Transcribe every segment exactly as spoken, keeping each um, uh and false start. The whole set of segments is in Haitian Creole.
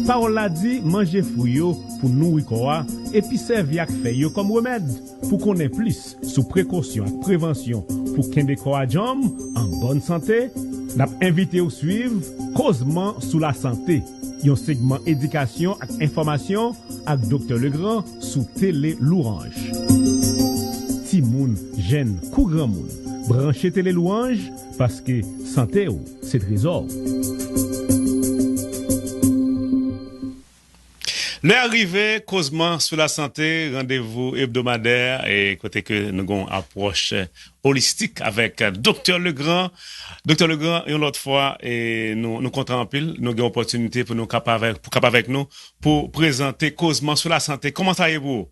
Pawòl la di, manje fwi yo pou nouri kò a, epi sèvi ak fèy yo kòm remèd. Pou konnen plis sou prekosyon ak prevansyon pou kenbe kò a djanm, an bòn sante, n ap envite w swiv Kozman sou Lasante, yon segman edikasyon ak enfòmasyon ak Doktè Legrand sou Tele Louange. Timoun, jèn kou granmoun, branche Tele Louange, paske sante w se trezò w. Lè a rive, Kozman sou Lasante, randevou ebdomadè, e kote ke nou gen yon apwòch, eh, olistik avèk, eh, Doktè Legrand. Doktè Legrand, yon lòt fwa, e nou, nou kontan anpil, nou gen opòtinite pou nou kap avèk, pou kap avèk nou, pou prezante Kozman sou Lasante. Kòman sa ye pou ou?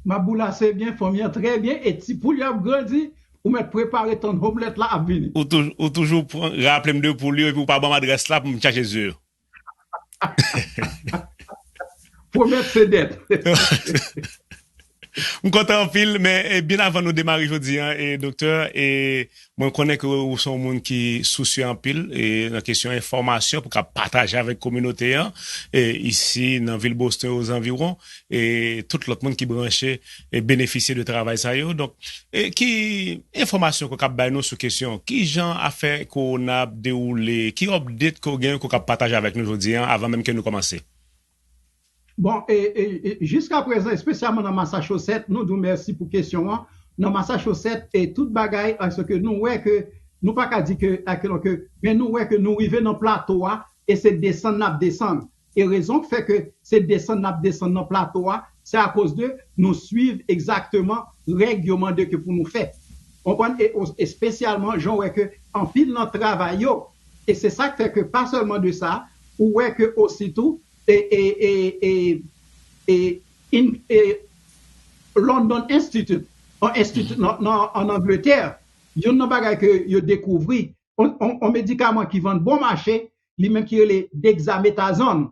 M ap boulase byen, fanmi an trè byen, e ti poul yo ap grandi, ou mèt prepare tann omlèt la ap vini. Ou touj-, ou toujou pran, raple m de poul yo, epi ou pa ban m adrès la pou m chache zye yo. Pwomèt se dèt. M kontan anpil, men, e, byen avan nou demare jodi a, e, doktè, e, mwen konnen ke ou se yon moun ki sousye anpil, e, nan kesyon enfòmasyon pou ka pataje avèk kominote a, e, isi nan vil Boston e ozanviwon, e tout lòt moun ki branche e benefisye de travay sa yo. Donk, e ki enfòmasyon ke w kab bay nou sou kesyon, ki jan afè kowona ap dewoule, ki update ke w gen ke w kab pataje avèk nou jodi a, avan menm ke nou kòmanse? Bon, e, e, e, jiska prezan, espesyalman nan Massachusetts, nou di w mèsi pou kesyon an. Nan Massachusetts, e tout bagay, paske nou wè ke, nou pa ka di ke, a, ke, ke, men nou wè ke nou rive nan plato a, e se desann n ap desann. E rezon k fè ke se desann n ap desann nan plato a, se akoz de nou swiv egzakteman règ yo mande ke pou nou fè. Konprann? E o-, espesyalman, jan w wè ke anpil nan travay yo, e se sa k fè ke pa sèlman de sa, ou wè ke ositou, e, e, e, e, e, in-, e, London Institute, an enstiti nan, nan, an Angletè, youn nan bagay ke yo dekouvri, on, on, on medikaman ki vann bon mache, li menm ki rele dexamethasone.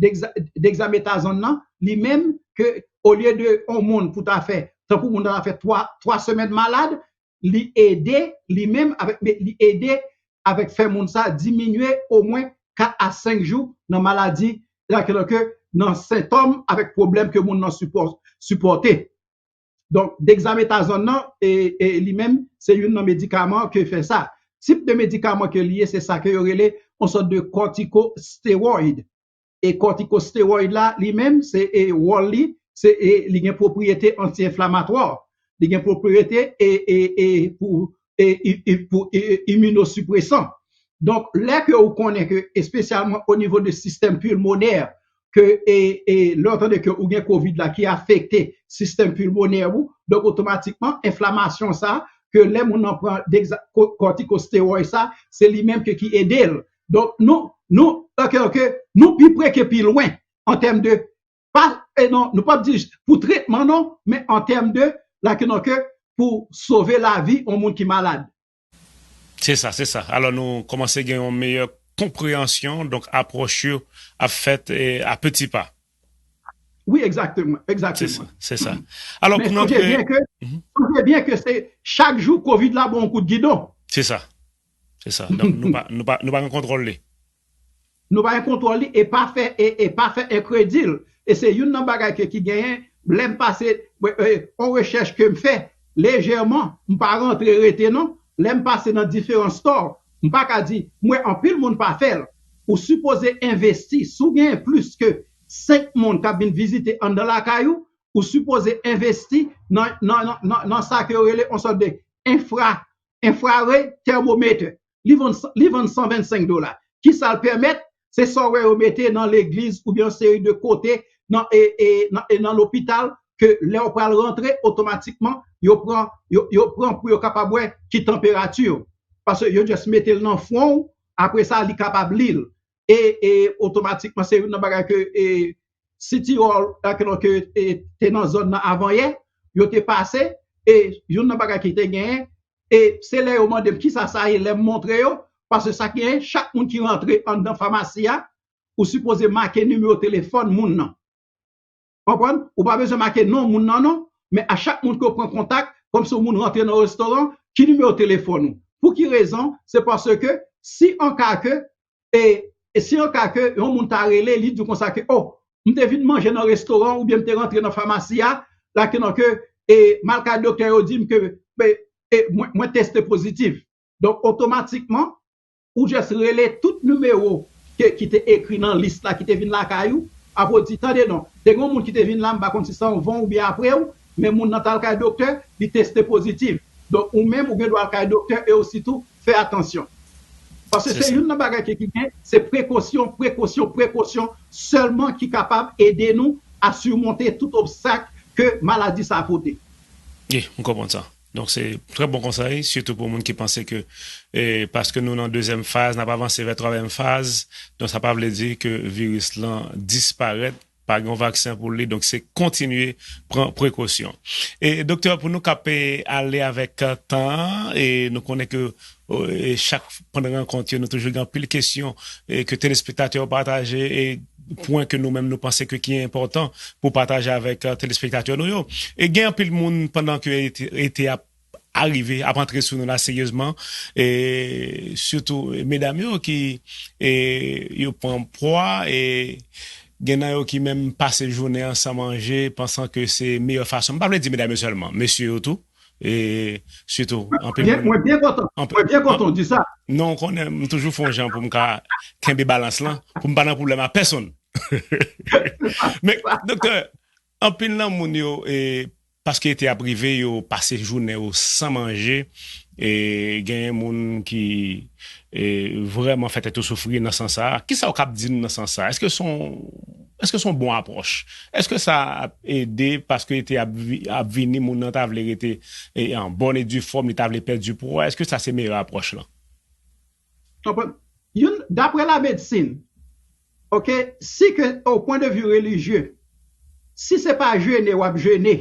Dexa-, dexamethasone nan, li menm ke olye de on moun pou ta fè, tankou moun ta fè twa, twa semèn malad, li ede, li menm avèk, li ede avèk fè moun sa diminye omwen kat a senk jou nan maladi, la ke, ke nan sentòm avèk pwoblèm ke moun nan sipò-, sipòte. Donk, dexamethasone nan, e, e li menm, se youn nan medikaman ke fè sa. Tip de medikaman ke li ye, se sa ke yo rele yon sòt de corticosteroid. E corticosteroid la, li menm, se, e, wòl li, se, e, li gen pwopriyete anti-enflamatwa, li gen pwopriyete, e, e, e, pou, e, i-, i-, pou, e, e, iminosupresan. Donk, lè ke ou konnen ke, espesyalman o nivo de sistèm pilmonè, ke, e, e, lè w tande ke ou gen kovid la ki afekte sistèm pilmonè ou, donk, otomatikman, enflamasyon sa, ke lè moun nan pran degza-, ko-, corticosteroid sa, se li menm ke ki ede l. Donk, nou, nou, ok, ok, nou pi pre ke pi lwen, an tèm de, pa, e non, nou p ap di pou tretman, non, men an tèm de, la ke non ke pou sove lavi yon moun ki malad. Se sa, se sa. Alò, nou kòmanse gen yon meyè konpreyansyon, donk, apwòch yo ap fèt, e, a peti pa. Wi, egzakteman, egzakteman. Se sa, se sa. Alò, men pou nou sonje byen ke, sonje byen ke se chak jou kovid la ba w yon kout gidon. Se sa, se sa. Donk, nou pa, nou pa, nou pa gen kontwòl li. Nou pa gen kontwòl li, e pa fè, e, e pa fè enkredil. E se youn nan bagay ke, ki genyen, lè m pase, e, e, on rechèch ke m fè, lejèman, m pa rantre rete non, lè m pase nan diferan store, m pa ka di, m wè anpil moun pa fè l. Ou sipoze envesti, si w genyen plis ke senk moun k ap vin vizite anndan lakay ou, ou sipoze envesti nan, nan, nan, nan, nan sa ke yo rele on sòt de enfra, enfrared thermometer. Li vann, li vann san vennsenk dola. Kisa l pèmèt? Se sa w wè yo mete nan legliz oubyen yon seri de kote nan, e, e, nan, e nan lopital ke lè w pral rantre, otomatikman, yo pran, yo, yo pran pou yo kapab wè ki tanperati w. Paske yo just mete l nan fwon w, apre sa, li kapab li l. E, e otomatikman, se youn nan bagay ke, e, City Hall, e, ke, e, te nan zòn nan avanyè, yo te pase, e youn nan bagay ki te genyen, e se lè yo mande m kisa sa ye, lè m montre yo, paske sa ki genyen, chak moun ki rantre anndan famasi a, ou sipoze make nimewo telefòn moun nan. Konprann? Ou pa bezwen make non moun nan, non, men a chak moun ke w pran kontak, kòmsi yon moun rantre nan restoran, ki nimewo telefòn ou? Pou ki rezon? Se paske si an ka ke, e, e si yon ka ke yon moun ta rele, li di w konsa ke, oh, m te vin manje nan restoran oubyen m te rantre nan famasi a, la ke nan ke, e, m al kay doktè, yo di m ke, e, e, mwen, mwen teste pozitif. Donk, otomatikman, ou just rele tout nimewo ke, ki te ekri nan lis la, ki te vin lakay ou, apre w di, tande non, te gen yon moun ki te vin la, m pa konn si se anvan w oubyen apre w, men moun nan t al kay doktè, li teste pozitif. Donk, ou menm, ou gen dwa al kay doktè e osi tou, fè atansyon. Paske se youn nan bagay ki, ki gen, se prekosyon, prekosyon, prekosyon sèlman ki kapab ede nou a simonte tout obstak ke maladi sa pote. Wi, m konprann sa. Donk, se trè bon konsèy, sitou pou moun ki panse ke, e, paske nou nan dezyèm faz, n ap avanse vè twazyèm faz, donk sa pa vle di ke viris lan disparèt, pa gen yon vaksen pou li, donk se kontinye pran prekosyon. E, doktè, pou nou k ap, e, ale avèk, e, tan an, e nou konnen ke, e, chak pandan rankont yo, nou toujou gen anpil kesyon, e, ke telespektatè yo pataje, e pwen ke nou menm nou panse ke ki enpòtan pou pataje avèk, e, telespektatè nou yo. E gen anpil moun pandan ke ete, ete ap arive, ap antre sou nou la seryezman, e sitou, e, medam yo ki, e, yo pran pwa, e gen nan yo ki menm pase jounen an san manje, pansan ke se meyè fason. M pa vle di medam yo sèlman, mesye yo tou, e sitou, anpil Byen, moun. Mwen byen kontan. Mwen byen kontan w di sa. Non, w konnen, m toujou fè yon jan pou m ka kenbe balans lan, pou m pa nan pwoblèm ak pèsonn. Men, doktè, anpil nan moun yo, e, paske ete ap rive, yo pase jounen yo san manje, e genyen moun ki, e, vrèman fè tèt yo soufri nan sans sa. Kisa w kab di n nan sans sa? Èske se yon, èske se yon bon apwòch? Èske sa ap ede paske ete ap, vi- ap vini, moun nan ta vle rete, e, an bòn e di fòm, li ta vle pèdi pwa? Èske sa se meyè apwòch lan? Konprann? Youn, daprè lamedsin, ok, si ke, o pwen de vi relijye, si se pa jene w ap jene,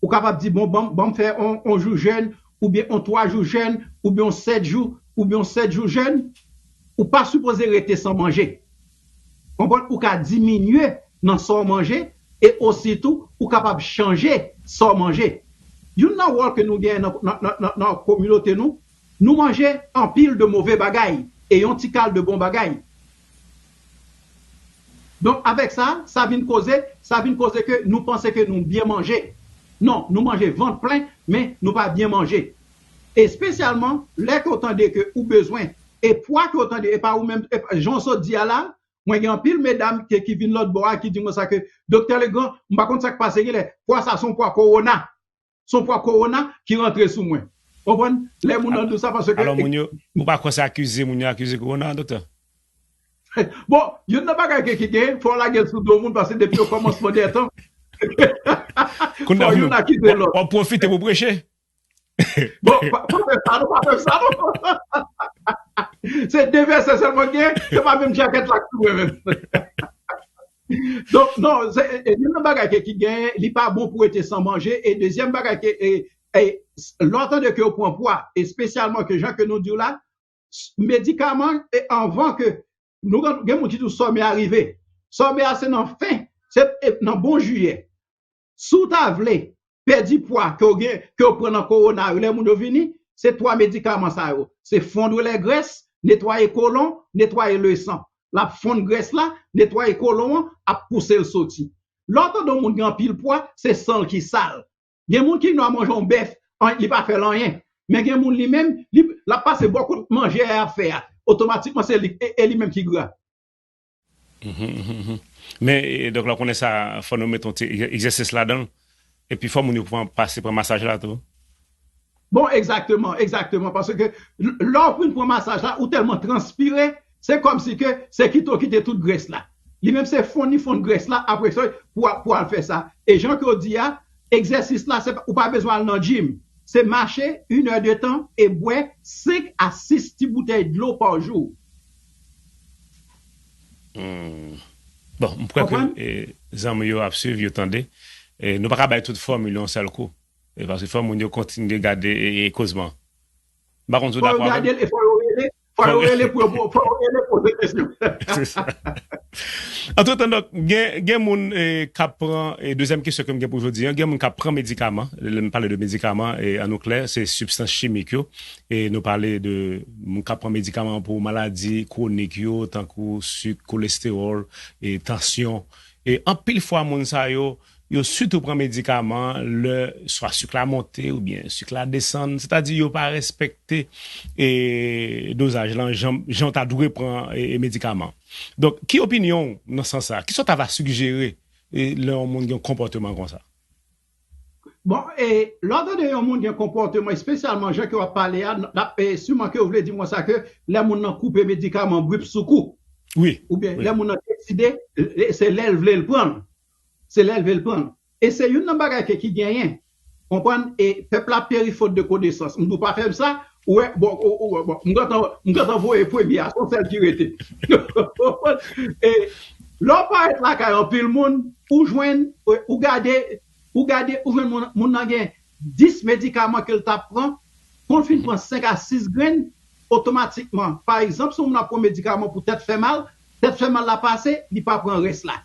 ou kapab di, bon, ban, ban m fè on, on jou jèn, oubyen on twa jou jèn, oubyen on sèt jou, oubyen on sèt jou jèn, ou pa sipoze rete san manje. Konprann? Ou ka diminye nan sa w manje, e ositou, ou kapab chanje sa w manje. Youn nan wòl ke nou genyen nan, nan, nan, nan, nan kominote nou, nou manje anpil de move bagay e yon ti kal de bon bagay. Donk, avèk sa, sa vin koze, sa vin koze ke nou panse ke nou byen manje. Non, nou manje vant plen, men nou pa byen manje. Espesyalman, lè ke w tande ke ou bezwen, e pwa ke w tande, e pa ou menm, e pa, jan w sot di a la, mwen gen anpil medam ke, ki vin lòt bò a, ki di mwen sa ke, Doktè Legrand, m pa konn sa k pase, genlè pwa sa se yon pwa kowona. Se yon pwa kowona ki rantre sou mwen. Konprann? Lè moun nan di w sa, paske Alò, moun yo, ou pa kwè se akize moun yo akize kowona, doktè? Bon, youn nan bagay ke ki gen, fò w lage l sou do moun, paske depi okòmansman dè tan, Kounye fò a, youn nou, akize w ap, lòt. W ap pwofite pou preche. Bon, pa, pa fè sa, non, pa fè sa, non. Se de vèsè sèlman gen, se pa menm djakèt la k sou mwen menm. Donk, non, se, e, e, youn nan bagay ke, ki gen, li pa bon pou rete san manje, e dezyèm bagay ke, e, e, lè w tande ke w pran pwa, espesyalman ke jan ke nou di w la, s- medikaman, e anvan ke, nou gen, gen moun ki di w sòmè a rive. Sòmè a se nan fen, se, e, nan bon jiyè. Si w ta vle pèdi pwa ke w gen, ke w pran nan kowona yo, lè moun yo vini, se twa medikaman sa yo. Se fondre lè grès, netwaye kolon, netwaye le san. L ap fonn grès la, netwaye kolon an, ap pouse l soti. Lè w tande yon moun gen anpil pwa, se san l ki sal. Gen moun ki nwa manje yon bèf, an- li pa fè l anyen. Men gen moun li menm, li, l ap pase bò kote manje a y ap fè a. Otomatikman, se li, e, e li menm ki gra. Men, e, donk, la, w konnen sa, fò nou mete yon ti egzèsis ladan l. Epi, fò moun yo pran, pase pran masaj la tou. Bon, egzakteman, egzakteman. Paske l- lè w fin pran masaj la, ou tèlman transpire, se kòmsi ke se kite w kite tout grès la. Li menm se fonn li fonn grès la, apre sa, pou, pou al fè sa. E jan ke w di a, egzèsis la, se pa- ou pa bezwen al nan gym. Se mache, inè de tan, e bwè senk a sis ti boutèy dlo pa jou. Hmm. Bon, m kwè ke, e, zanmi yo ap swiv, yo tande. E, nou pa ka bay tout fòmil yon sèl kou. E, paske fò moun yo kontinye gade, e, e, kozman. M pa konn si w Fò yo dakò avè m. Gade l e fò yo rele. Fò yo rele pou yo, fò yo rele poze kesyon. Antretan, donk, gen, gen moun eh, k ap pran, eh, dezyèm kesyon ke m gen pou jodi a, gen moun k ap pran medikaman, lè m pale de medikaman, eh, an nou klè, se sibstans chimik yo, e nou pale de moun k ap pran medikaman pou maladi kwonik yo, tankou sik, kolestewòl, e tansyon. E anpil fwa, moun sa yo, yo sitou pran medikaman lè swa sik la monte oubyen sik la desann, sètadi yo pa respekte e dozaj lan, jan, jan w ta dwe pran e, e medikaman. Donk, ki opinyon w nan sans sa? Kisa w ta va sigjere e, lè yon moun gen yon konpòteman konsa? Bon, e lè w tande yon moun gen konpòteman, espesyalman jan ke w ap pale a, n ap, e, siman ke w vle di mwen sa ke lè moun nan koupe medikaman brip sou kou. Wi. Oubyen lè moun nan deside, e, se lè l vle l pran l. Se lè l vle l pran l. E se youn nan bagay ke ki genyen. Konprann? E pèp la peri fot de konesans. M di w pa fè m sa, ou wè, bon, ou, ou, bon, m gentan, m gentan voye premye a, se yon sèl ki rete. Konprann? E lè w parèt lakay anpil moun, ou jwenn, ou gade, ou gade, ou jwenn moun, moun nan gen dis medikaman ke l t ap pran, kon l fin pran senk a sis grenn, otomatikman, pa egzanp, si yon moun ap pran medikaman pou tèt fè mal, tèt fè mal la pase, li pa pran rès la.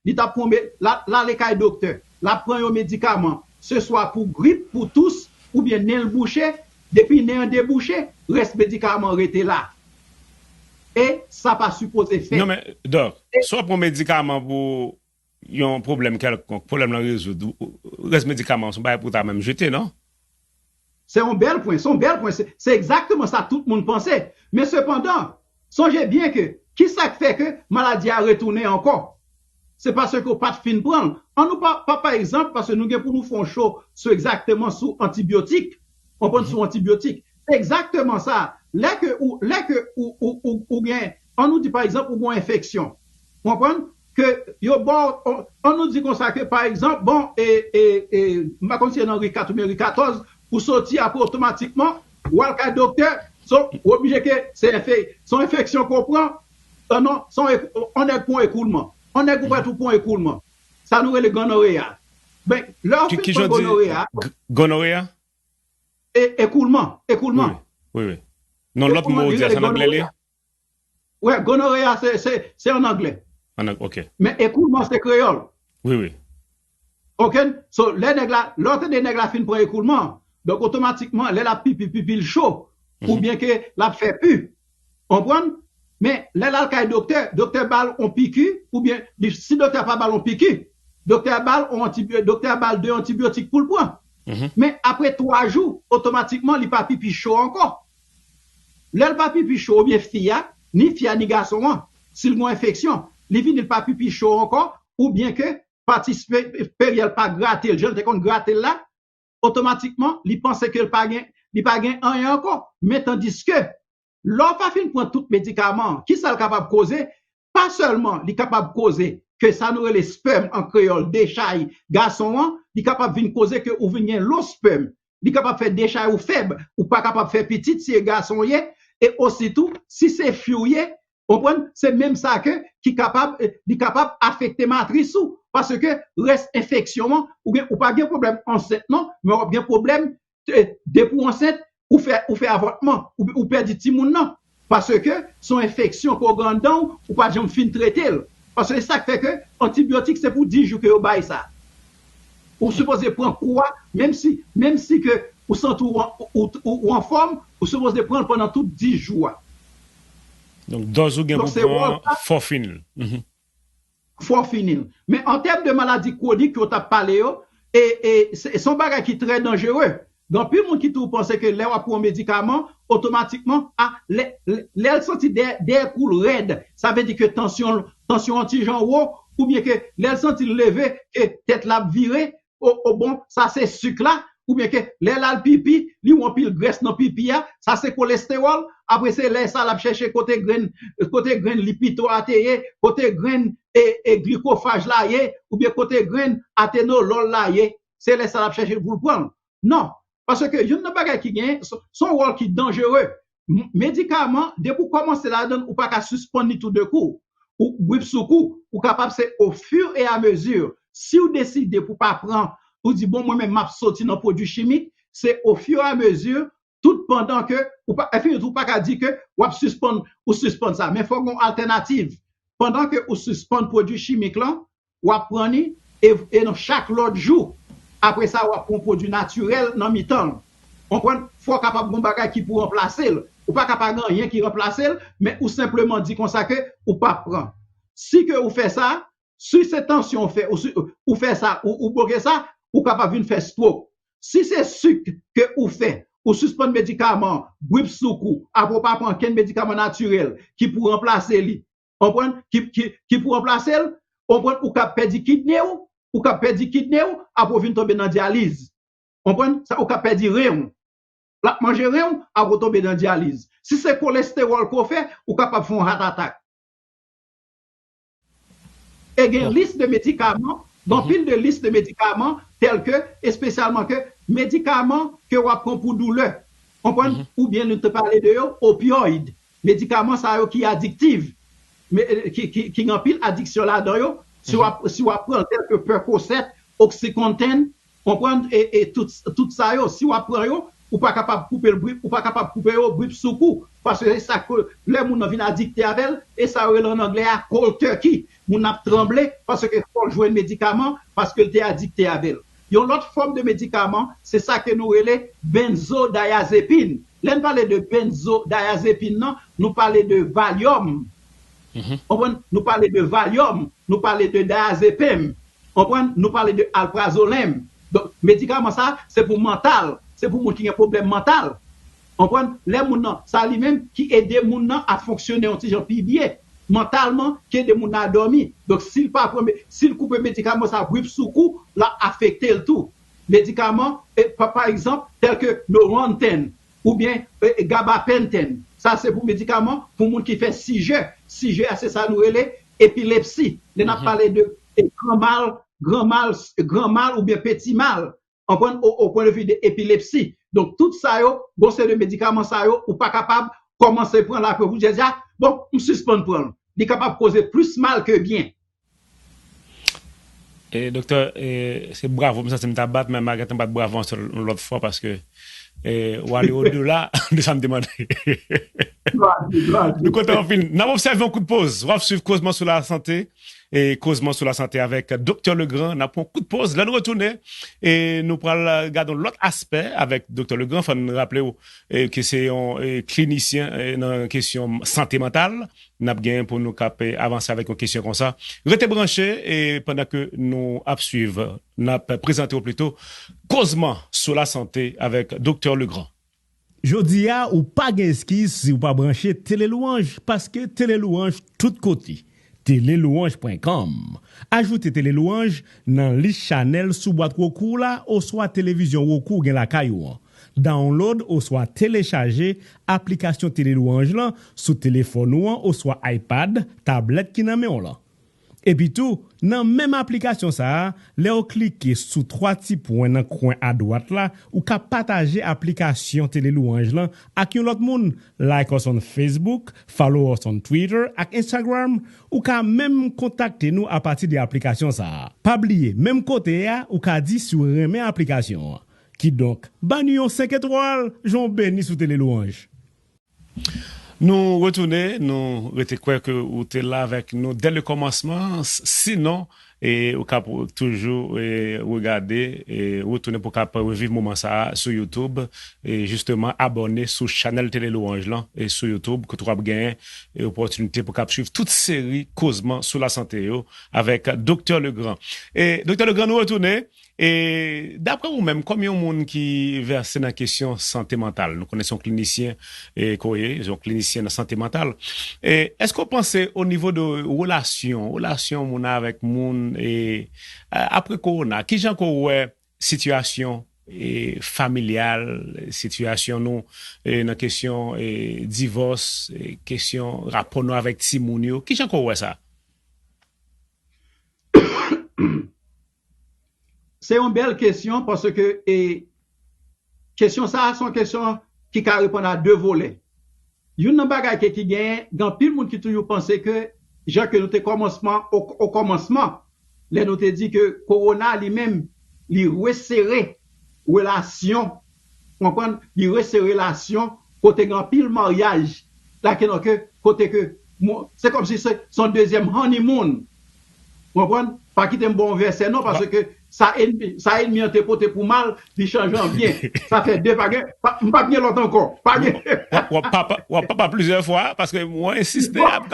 Li t ap pran, l al ale kay doktè, l ap pran yon medikaman, se swa pou grip, pou tous, oubyen nen l bouche, depi nen an debouche, rès medikaman rete la. E sa pa sipoze fèt. Non, men, dòk, si w ap pran medikaman pou yon pwoblèm kèlkonk, pwoblèm lan rezoud, ou- ou- rès medikaman an se yon bagay pou w ta menm jete, non? Se yon bèl pwen, se yon bèl pwen. Se se egzakteman sa tout moun panse. Men sepandan, sonje byen ke, ki sa k fè ke maladi a retounen ankò? Se paske w pa t fin pran l. An nou pa, pa, pa egzanp, paske nou gen pou nou fè yon cho sou egzakteman sou antibyotik. Konprann, sou antibyotik. Se egzakteman sa. Lè ke ou, lè ke ou, ou, ou, ou gen, an nou di pa egzanp, ou gen yon enfeksyon. Konprann? Ke yo ba w, an nou di konsa ke pa egzanp, bon, e, e, e, m pa konn si se nan ri kat oubyen ri katòz, ou soti apre otomatikman, ou al kay doktè, so, ou oblije ke se enfe, se yon enfeksyon ke w pran, an non, se yon ek- yon nèg pran ekoulman. Yon nèg ou prèt ou pran ekoulman. Sa nou rele gonoreya. Ben, lè w Ki, fin ki pran jan di gonoreya, g- gonoreya? E, ekoulman, ekoulman. Wi, wi, wi. Non, lòt mo ou di a, se an anglè li? Wè, gonoreya, se, se, se an anglè. An ang- ok. Men ekoulman, se kreyòl. Wi, wi. Ok? So, lè nèg la, lè w tande nèg la fin pran ekoulman, donk otomatikman, lè l ap pipi, pipi l cho, oubyen ke l ap fè pi. Konprann? Men, lè l al kay doktè, doktè ba l yon piki, oubyen, li- si doktè a pa ba l yon piki, doktè a ba l yon antibi- doktè a ba l de antibyotik pou l pran. Men, apre twa jou, otomatikman, li pa pipi cho ankò. Lè l pa pipi cho, oubyen fi a, ni fi a, ni gason an, si l gen yon enfeksyon, li vini, l pa pipi cho ankò, oubyen ke pati sipe- siperyè l pa grate l, jan l te konn grate l la, otomatikman, li panse ke l pa gen, li pa gen anyen ankò. Men tandiske, lè w pa fin pran tout medikaman an, ki sa l kapab koze? Pa sèlman li kapab koze ke sa nou rele spèm an kreyòl, dechay gason an, li kapab vin koze ke ou vin gen lo spèm. Li kapab fè dechay ou fèb, ou pa kapab fè pitit si e gason w ye, e ositou, si se fi w ye, konprann, se menm sa ke ki kapab, eh, li kapab afekte matris ou, paske rès enfeksyon an, ou gen, ou pa gen pwoblèm ansent non, men w ap gen pwoblèm, eh, depi w ansent, ou fè, ou fè avòtman, ou, ou pèdi timoun nan. Paske se yon enfeksyon ke w gen anndan w, ou pa janm fin trete l. Paske se sa k fè ke antibyotik se pou dis jou ke yo bay sa. Ou sipoze pran kou a, menm si, menm si ke ou santi w an, ou, ou, ou anfòm, ou sipoze pran l pandan tout dis jou a. Donk, dòz ou gen Donk, pou se pran, wòl sa, fò w fini l. Mhm. Fò w fini l. Men an tèm de maladi kwonik ke w t ap pale yo, e, e se, se yon bagay ki trè danjere. Gen anpil moun ki toujou panse ke lè w ap pran yon medikaman, otomatikman, a, lè, lè, lè l santi dèyè, dèyè kou l rèd, sa vle di ke tansyon, tansyon an ti jan wo, oubyen ke lè l santi l leve, ke tèt l ap vire, o, o bon, sa se sik la, oubyen ke lè l al pipi, li wè anpil grès nan pipi a, sa se kolestewòl, apre se lè sa l ap chèche kote grenn, kote grenn lipito a te ye, kote grenn e, e glikofaj la ye, oubyen kote grenn atenolol la ye, se lè sa l ap chèche l pou l pran l. Non, paske youn nan bagay ki genyen, se, se yon wòl ki danjere. M- Medikaman, depi w kòmanse ladan l, ou pa ka sispann li toudenkou. Ou grip sou kou, ou kapab se au fur et à mesure. Si w deside pou w pa pran, ou di, bon, mwen menm m ap soti nan pwodui chimik, se au fur et à mesure, Tout pandan ke ou pa, enfim, ou pa ka di ke w ap sispann, ou sispann sa. Men fòk gen yon altènativ. Pandan ke ou sispann pwodui chimik lan, w ap pran li e, e nan chak lòt jou. Apre sa, w ap pran yon pwodui natirèl nan mitan l. Konprann? Fò w kapab gen yon bagay ki pou ranplase l. Ou pa ka pa gen anyen ki ranplase l, men ou senpleman di konsa ke ou p ap pran. Si ke ou fè sa, si se tansyon ou fè, ou, si- ou fè sa, ou, ou bloke sa, ou kapab vin fè stroke. Si se sik ke ou fè, ou sispann medikaman, brip sou kou, apre ou pa pran kenn medikaman natirèl ki pou ranplase li, konprann, ki, ki, ki pou ranplase l, konprann, ou ka pèdi kidne w, ou ka pèdi kidne w, apre ou vin tonbe nan dyaliz. Konprann? Sa, ou ka pèdi ren w. L ap manje ren w, apre ou tonbe nan dyaliz. Si se kolestewòl ke w fè, ou kapab fè yon heart attack. E gen lis de medikaman, gen pil de lis de medikaman, tèl ke, espesyalman ke medikaman ke w ap pran pou doulè. Konprann? Oubyen nou te pale de yo, opioid. Medikaman sa yo ki adiktif, me- ki, ki, ki gen anpil adiksyon ladan yo, si w ap, si w ap pran l tèl ke Percocet, Oxycontin, konprann, e, e tout, tout sa yo, si w ap pran yo, ou pa kapab koupe l brip, ou pa kapab koupe yo brip sou kou. Paske se sa ke lè moun nan vin adikte avè l, e sa yo rele an anglè a cold turkey. Moun nan ap tranble paske fò l jwenn medikaman, paske l te adikte avè l. Yon lòt fòm de medikaman, se sa ke nou rele benzodiazepine. Lè n pale de benzodiazepine nan, nou pale de Valium. Konprann? Nou pale de Valium, nou pale de diazepam. Konprann? Nou pale de alprazolam. Donk, medikaman sa, se pou mantal, se pou moun ki gen pwoblèm mantal. Konprann? Lè moun nan, sa li menm ki ede moun nan a fonksyone yon ti jan pi byen mantalman, ki ede moun nan a dòmi. Donk, si l pa pran, me- si l koupe medikaman sa, brip sou kou, l ap afekte l tou. Medikaman, e, pa, pa egzanp, tèl ke Norantan, oubyen, e, gabapentin. Sa se pou medikaman pou moun ki fè sijè. Sijè a se sa nou rele epilepsi. Lè n ap pale de, e, granmal, granmal, granmal oubyen peti mal, an pwen, o, o pwen de vi de epilepsi. Donk, tout sa yo, gon seri de medikaman sa yo, ou pa kapab kòmanse pran l apre pou di, a, bon, m sispann pran l. Li kapab koze plis mal ke byen. E, doktè, e, se bravo m santi m ta bat, men malgre m bat bravo an sèl yon lòt fwa paske e, w ale odela de sa m te mande. Nou kontan anpil. N ap obsève yon kout poz. W ap swiv Kozman sou lasante. E Kozman sou lasante avèk Doktè Legrand. N ap pran yon kout poz. Lè nou retounen, e nou pral gade yon lòt aspè avèk Doktè Legrand. Fò n raple w e, ke se yon e, klinisyen e, nan kesyon sante mantal. N ap genyen pou nou kap avanse avèk yon kesyon konsa. Rete branche e pandan ke nou ap swiv, n ap prezante w plito Kozman sou lasante avèk Doktè Legrand. Jodi a, ou pa gen eskiz si w pa branche Tele Louange, paske Tele Louange tout kote. Tele Louange pwen kòm. Ajoute Tele Louange nan lis chanèl sou bwat Roku w la oswa televizyon Roku w gen lakay ou an. Download oswa telechaje aplikasyon Tele Louange lan sou telefòn ou an oswa iPad, tablèt ki nan men w lan. Epitou, nan menm aplikasyon sa a, lè w klike sou twa ti pwen nan kwen adwat la, ou ka pataje aplikasyon Tele Louange lan ak yon lòt moun. Like us on Facebook, follow us on Twitter ak Instagram. Ou ka menm kontakte nou apati de aplikasyon sa a. Pa bliye, menm kote a, ou ka di si w renmen aplikasyon an. Kidonk, ba nou yon senk etwal, jan w beni sou Tele Louange. Nou retounen, nou rete kwè ke ou te la avèk nou dè le kòmansman, sinon, e ou ka toujou e, regade, e retounen pou w ka reviv moman sa a sou YouTube. E jisteman, abòne sou chanèl Tele Louange lan e sou YouTube, kote w ap genyen e opòtinite pou w ka swiv tout seri kozman sou lasante yo avèk Doktè Legrand. E Doktè Legrand, nou retounen. E daprè ou menm, kòm yon moun ki vèse nan kesyon sante mantal, nou konnen se yon klinisyen e, ke w ye, se yon klinisyen nan sante mantal. E èske w panse o nivo de relasyon, relasyon moun avèk moun, e a- apre kowona, kijan ke w wè sitiyasyon e, familyal, sitiyasyon nou e, nan kesyon e, divòs, e, kesyon rapò nou avèk timoun yo, kijan ke w wè sa? Se yon bèl kesyon paske e, kesyon sa a se yon kesyon ki ka reponn a de volè. Youn nan bagay ke ki genyen, gen anpil moun ki toujou panse ke jan ke nou te kòmansman, o, o kòmansman, lè nou te di ke kowona li menm, li resere relasyon Konprann? Li rese relasyon kote gen anpil maryaj. Lage nan ke, kote ke, se kòmsi se, se yon dezyèm honeymoon. Konprann? Pa kite m ba w vèsè non, paske sa ènmi, sa ènmi an te pote pou mal, li chanje an byen. Sa fè de, pa gen, pa, m p ap gen lòt ankò. Pa gen. W ap, w ap papa, w ap papa plizyè fwa, paske mwen ensiste ap.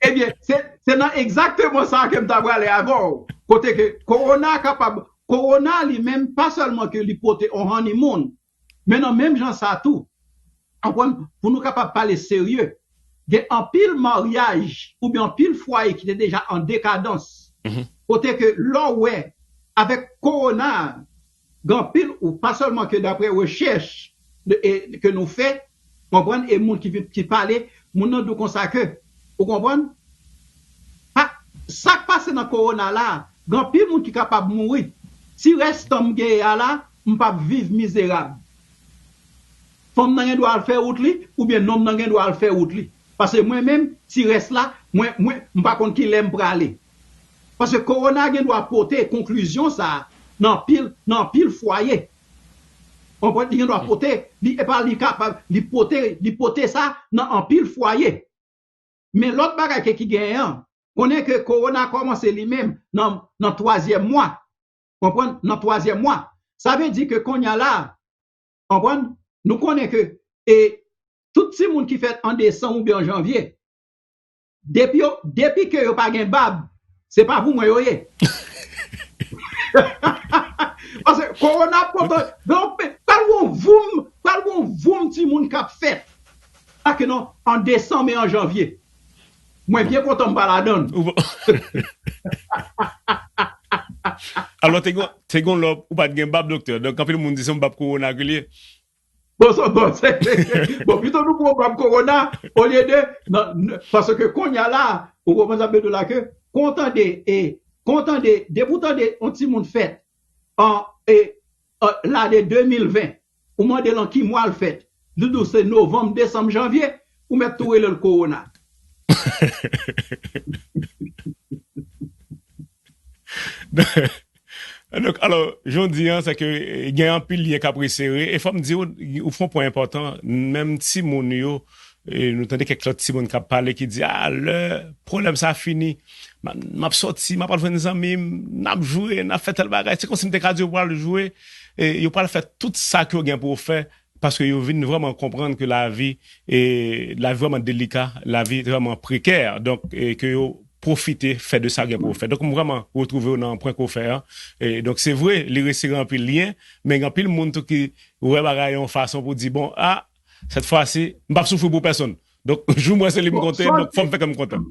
Ebyen, se, se nan egzakteman sa ke m ta prale avè w. Kote ke kowona kapab, kowona li menm, pa sèlman ke li pote yon honeymoon, men nan menm jan sa tou, konprann, pou nou kapab pale serye, gen anpil maryaj oubyen anpil fwaye ki te deja an dekadans. Kote ke lè w wè, avèk kowona, gen anpil, ou pa sèlman ke daprè rechèch de, e, ke nou fè, konprann, e moun ki, ki pale, moun nan di w konsa ke, ou konprann, pa, sa k pase nan kowona la, gen anpil moun ki kapab mouri. Ti rès tan m genyen a la, m p ap viv mizerab. Fanm nan gen dwa al fè wout li, oubyen nonm nan gen dwa al fè wout li. Paske mwen menm, ti rès la, mwen, mwen, m pa konn ki lè m prale. Paske kowona gen dwa pote konklizyon sa a nan anpil, nan anpil fwaye. Konprann? Li gen dwa pote, li, epa li kapab, li pote, li pote sa nan anpil fwaye. Men lòt bagay ke ki genyen an, konnen ke kowona kòmanse li menm nan, nan twazyèm mwa. Konprann? Nan twazyèm mwa. Sa vle di ke kounye a la, konprann? Nou konnen ke, e, tout timoun ki fèt an desanm oubyen an janvye, depi yo, depi ke yo pa gen bab, se pa pou mwen yo ye. Paske kowona ap kontan, donk, pral gon voum, pral gon voum timoun k ap fèt. Ak non, an desanm e an janvye. Mwen byen kontan m pa ladan l. Ou pa- Alò, te gon, te gon lè ou pa t gen bab, doktè. Donk, anpil moun di se yon bab kowona ke l ye. Bon, sa, bon, se, bon, pito nou pran bab kowona, olye de, nan, nan, paske kounye a la, ou konprann sa m vle di w la ke, kon w tande, e, kon w tande, depi w tande yon timoun fèt, an, e, an, lane de mil ven, ou mande l an ki mwa l fèt, li di w se novanm, desanm, janvye, ou mèt tou rele l kowona. Donk, alò, jan w di an, se ke, e, gen anpil lyen k ap resere. E fò m di w, ou fè yon pwen enpòtan, menm timoun yo, e, nou tande kèk lòt timoun k ap pale ki di, a, lè pwoblèm sa fini, m a, m ap sòti, m ap al jwenn zanmi m, n ap jwe, n ap fè tèl bagay. Se kòmsi m te ka di yo pral jwe, e, yo pral fè tout sa ke yo gen pou yo fè, paske yo vin vrèman konprann ke lavi, e, lavi vrèman delika, lavi vrèman prekè. Donk, e, ke yo pwofite fè de sa gen pou yo fè. Donk, m vrèman retwouve w nan pwen ke w fè an. E, donk, se vre, li resere anpil lyen, men gen anpil moun tou ki wè bagay yon fason pou di, bon, a, sèt fwa si, m p ap soufri pou pèsonn. Donk, jou mwen se li m konte, donk, fò m fè kè m kontan.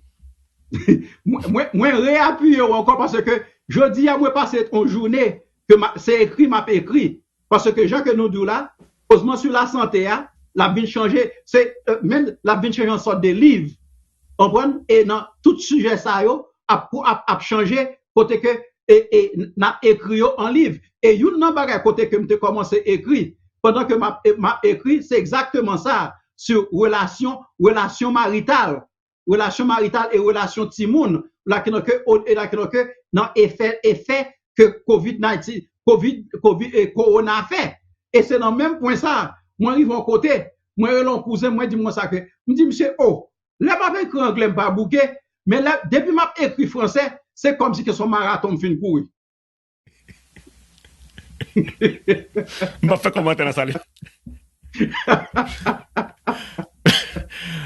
Mwen, mwen, mwen reapiye w ankò paske jodi a, mwen pase yon jounen ke m a, se ekri m ap ekri. Paske jan ke nou di w la, kozman sou lasante a, l ap vin chanje, se, e, menm l ap vin chanje yon sòt de liv. Konprann? E nan tout sijè sa yo, ap, ap, ap chanje, kote ke, e, e, n ap ekri yo an liv. E youn nan bagay kote ke m te kòmanse ekri, pandan ke m ap, e, m ap ekri, se egzakteman sa, sou relasyon, relasyon marital. Relasyon marital e relasyon timoun, la ki nan ke, e la ki nan ke, nan efè, efè ke kovid diznèf, kovid, kovid, e, kowona fè. E se nan menm pwen sa, mwen rive yon kote, mwen rele yon kouzen, mwen di mwen sa ke, m di, "Misye, o, lè m ap ekri anglè, m pa bouke, men lè, depi m ap ekri fransè, se kòmsi ke se yon maraton m fin kouri." M p ap fè kòmantè nan sa li.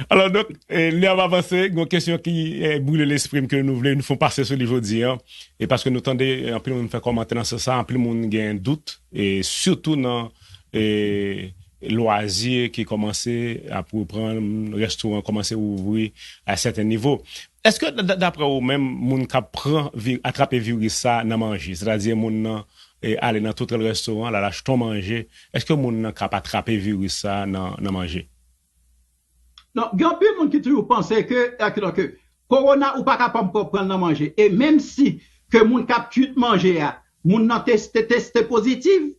Alò, donk, e, lè ap avanse, gen yon kesyon ki, e, brile lespri m ke nou vle nou fè yon pase sou li jodi a. E paske nou tande, e, anpil moun fè kòmantè nan sans sa, anpil moun gen dout, e sitou nan, e, lwazi ki kòmanse ap reprann, restoran kòmanse ouvri a sèten nivo. Èske, d-, d-, daprè ou menm, moun k ap pran vi-, atrape viris sa nan manje, sètadi moun nan, e, ale nan tout restoran, l al achte yon manje, èske moun nan k ap atrape viris sa nan, nan manje? Non, gen anpil moun ki toujou panse ke, e, ke, ke kowona ou pa kapab pran, pran l nan manje. E menm si ke moun k ap kuit manje a, moun nan teste, teste pozitif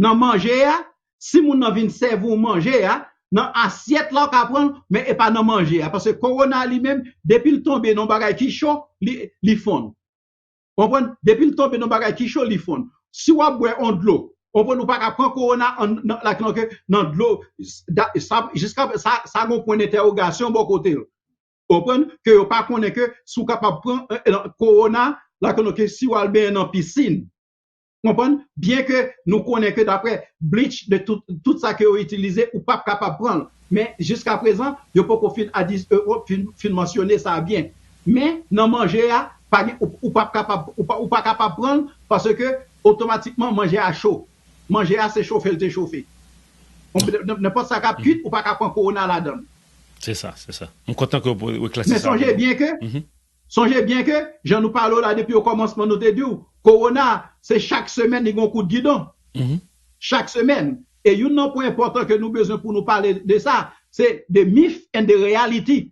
nan manje a, si moun nan vin sèvi w manje a, nan asyèt la w ka pran l, men e pa nan manje a. Paske kowona li menm, depi l tonbe nan bagay ki cho, li, li fonn. Konprann? Depi l tonbe nan bagay ki cho, li fonn. Si w ap bwè yon dlo, Ou konprann, ou pa ka pran kowona an, nan, la, nan, nan dlo. Da- sa- Jiska sa, sa gon pwen entèwogasyon bò kote l. Ou konprann, ke yo pa konnen ke si w kapab pran eh, eh, kowona, la, ke si w al benyen nan pisin. Konprann? Byen ke nou konnen ke daprè bleach de tout, tout sa ke yo itilize, ou p ap kapab pran l. Men jiska prezan, yo poko fin, adi- euh, fin, fin mansyone sa byen. Men nan manje a, pa gen, ou, ou p ap kapab, ou pa, ou pa kapab pran l paske otomatikman manje a cho. Manje a se chofe l te chofe. Nenpòt sa k ap kuit, ou pa ka pran kowona ladan l. Se sa, se sa. M kontan ke w eklèsi sa. Men sonje byen ke, sonje byen ke, jan nou pale w la depi okòmansman nou te di w, kowona, se chak semèn li gen yon kout gidon. Chak semèn. E youn nan pwen enpòtan ke nou bezwen pou nou pale de sa, se the myth and the reality.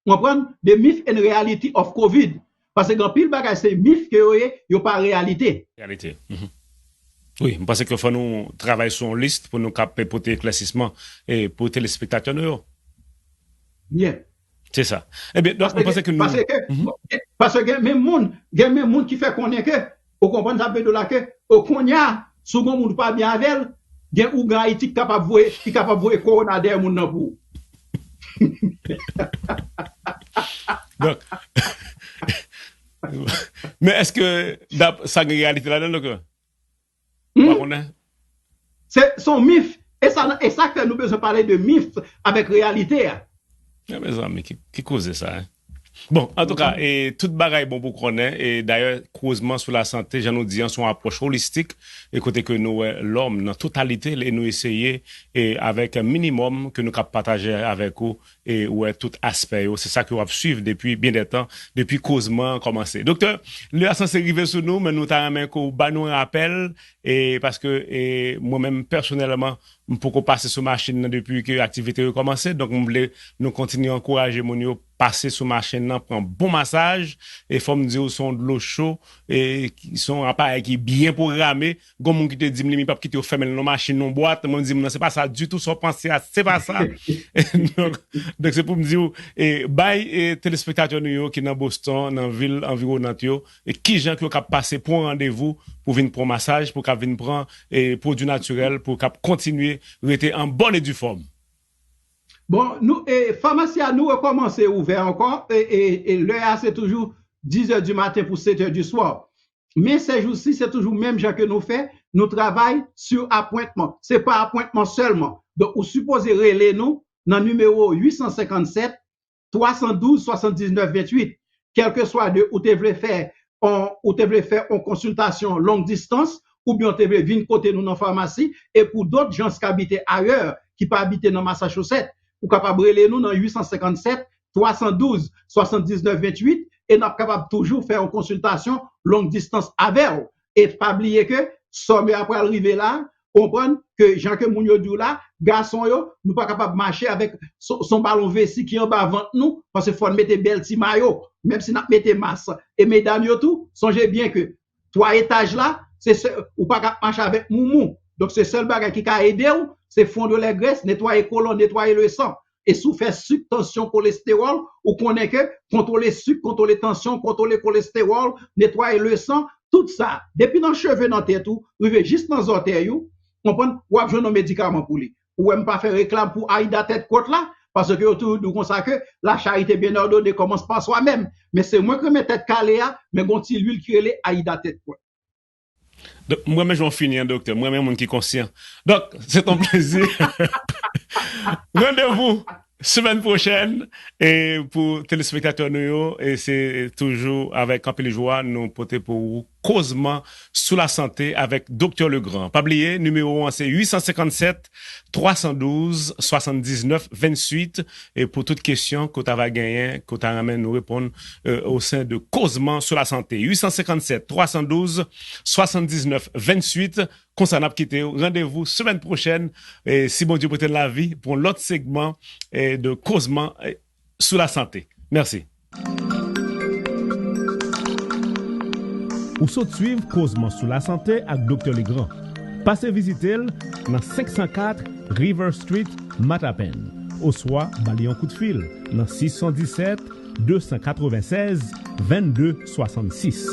Ou konprann? The myth and reality of covid. Paske gen anpil bagay se myth ke yo ye, yo pa reyalite. Reyalite. Wi, m panse ke fò nou travay sou yon lis pou nou kap pote eklèsisman e pou telespektatè nou yo. Byen. Se sa. Ebyen, donk, m panse ke nou. Paske, paske gen menm moun, gen menm moun ki fè konnen ke, ou konprann sa m vle di w la ke, kounye a, si w gen yon moun ou pa byen avè l, gen ougan Ayiti ki kapab voye, ki kapab voye kowona dèyè moun nan pou ou. Donk, men èske sa gen reyalite ladan, doktè? Ou pa konnen? Se se yon mif. E sa, e sa k fè nou bezwen pale de mif avèk reyalite a. Men mezanmi, ki, ki koze sa, hein? Bon, antouka, e tout bagay bon pou konnen, e dayè, kozman sou lasante, jan nou di an, se yon apwòch olistik, e kote ke nou wè lòm nan totalite l, e nou eseye, e avèk minimòm ke nou kab pataje avèk ou, e wè tout aspè yo. Se sa ke w ap swiv depi byen dè tan, depi kozman an kòmanse. Doktè, lè a sanse rive sou nou, men nou ta renmen ke w ba nou yon rapèl, e paske, e mwen menm pèsonèlman, m poko pase sou machin nan depi ke aktivite yo kòmanse. Donk, m vle nou kontinye ankouraje moun yo pase sou machin nan, pran bon masaj. E fò m di w, se yon dlo cho, e ki- se yon aparèy ki byen pwograme. Gon moun ki te di m li menm li p ap kite yo fèmen l nan machin, nan bwat. Mwen, m di m, "Non, se pa sa ditou, sa w panse a, se pa sa." Donk, donk, se pou m di w, e bay, e telespektatè nou yo ki nan Boston, nan vil anviwonant yo, e kijan ke yo kab pase pran randevou pou vin pran masaj, pou kab vin pran, e pwodui natirèl, pou kab kontinye rete an bòn e di fòm. Bon, nou, e, famasi a, nou rekòmanse ouvè ankò, e, e, e lè a, se toujou dizè di maten pou setè di swa. Men sèjousi, se toujou menm jan ke nou fè, nou travay sou apwentman. Se pa apwentman sèlman. Donk, ou sipoze rele nou nan nimewo uit san senkannsèt, twa san douz, swasanndiznèf, venntuit. Kèlkeswa de ou te vle fè, on, ou te vle fè on konsiltasyon long distans, oubyen ou te vle vin kote nou nan famasi, e pou dòt jan k abite ayè, ki pa abite nan Massachusetts, ou kapab rele nou nan uit san senkannsèt, twa san douz, swasanndiznèf, venntuit, e n ap kapab toujou fè yon konsiltasyon long distans avè w. E pa bliye ke sòmè a pral rive la, konprann ke jan ke moun yo di w la, gason yo, nou pa kapab mache avèk son, son balon vesi ki anba vant nou, paske fò n mete bèl ti mayo, menm si n ap mete mas. E medam yo tou, sonje byen ke twa etaj la, se sè- ou pa ka mache avèk moumou. Donk, se sèl bagay ki ka ede w, se fondre les graisses, netwaye kolòn, netwaye le san. E si w fè sik, tansyon, kolestewòl, ou konnen ke kontwole sik, kontwole tansyon, kontwole kolestewòl, netwaye le san, tout sa, depi nan cheve nan tèt ou, rive jis nan zòtèy ou, konprann, w ap jwenn yon medikaman pou li. Ou wè m pa fè reklam pou Aida Tèt Kwòt la, paske yo toujou di w konsa ke la charité bien ordonnée commence par soi-même. Men se mwen k renmen tèt kale a, men gon ti lwil ki rele Aida Tèt Kwòt. Donk, m renmen jan w fini an, doktè. M renmen moun ki konsyan. Donk, se t on plezi. Randevou semèn pwochèn, e pou telespektatè nou yo, e se toujou avèk anpil jwa nou pote pou ou kozman sou lasante avèk Doktè Legrand. Pa bliye, nimewo an se uit san senkannsèt, twa san douz, swasanndiznèf, venntuit, e pou tout kesyon ke w ta va genyen, ke w ta renmen nou reponn, e, o sen de kozman sou lasante. Uit san senkannsèt, twa san douz, swasanndiznèf, venntuit, konsa n ap kite w. Randevou semèn pwochèn, e, si Bondye prete n lavi, pou yon lòt segman, e, de kozman, e, sou lasante. Mèsi. Ou sot swiv kozman sou lasante ak Doktè Legrand. Pase vizite l nan senk san kat River Street, Matapan, oswa ba li yon kout fil nan sis san disèt, de san katrevennsèz, vennde swasannsis.